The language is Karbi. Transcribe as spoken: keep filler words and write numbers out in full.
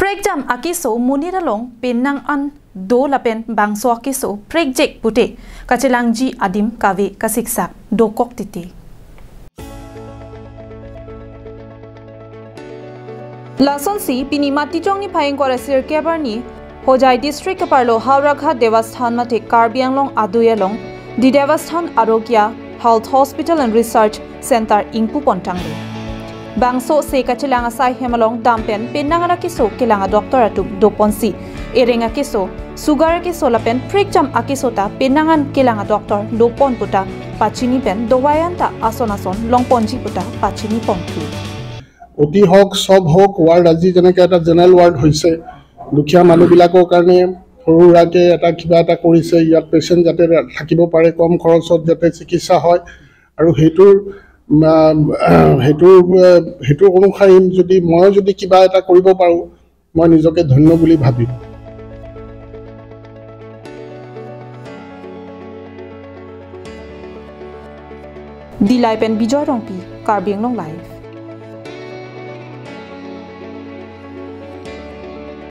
Prekjam akeso monit along penang an do lapen bangso akeso prekjek pute kachelangji adim kave kasiksak dokok titi. Lasonsi pini Matijong niphai ingkoi ra sirkep arni Hojai District keparlo Howraghat Devasthan mate Karbi Anglong adui along The Devasthan Arogya Health Hospital and Research Center ingpu pontanglo. Bangso se kachelang asai hem along dampen penang an akeso kelang a doctor atum doponsi, ereng akeso, sugar akeso lapen prekjam akeso ta penang an kelang a doctor dopon puta pachini pen dawai anta ason ason longponji puta pachini ponthu. অতি হওক, সব হওক, ৱাৰ্ড আজি যেনেকে এটা general ward হৈছে, দুখীয়া মানুহবিলাকৰ কাৰণে সৰু সুৰাকে এটা কিবা এটা কৰিছে। ইয়াত পেচেণ্ট যাতে থাকিব পাৰে, কম খৰচত যাতে চিকিৎসা হয়, আৰু সেইটোৰ আহ, সেইটোৰ আহ, সেইটো অনুসাৰে যদি ময়ো যদি কিবা এটা কৰিব পাৰোঁ, মই নিজকে ধন্য বুলি ভাবিম। Dillai pen Bijoy Rongpi, Karbi Anglong Live.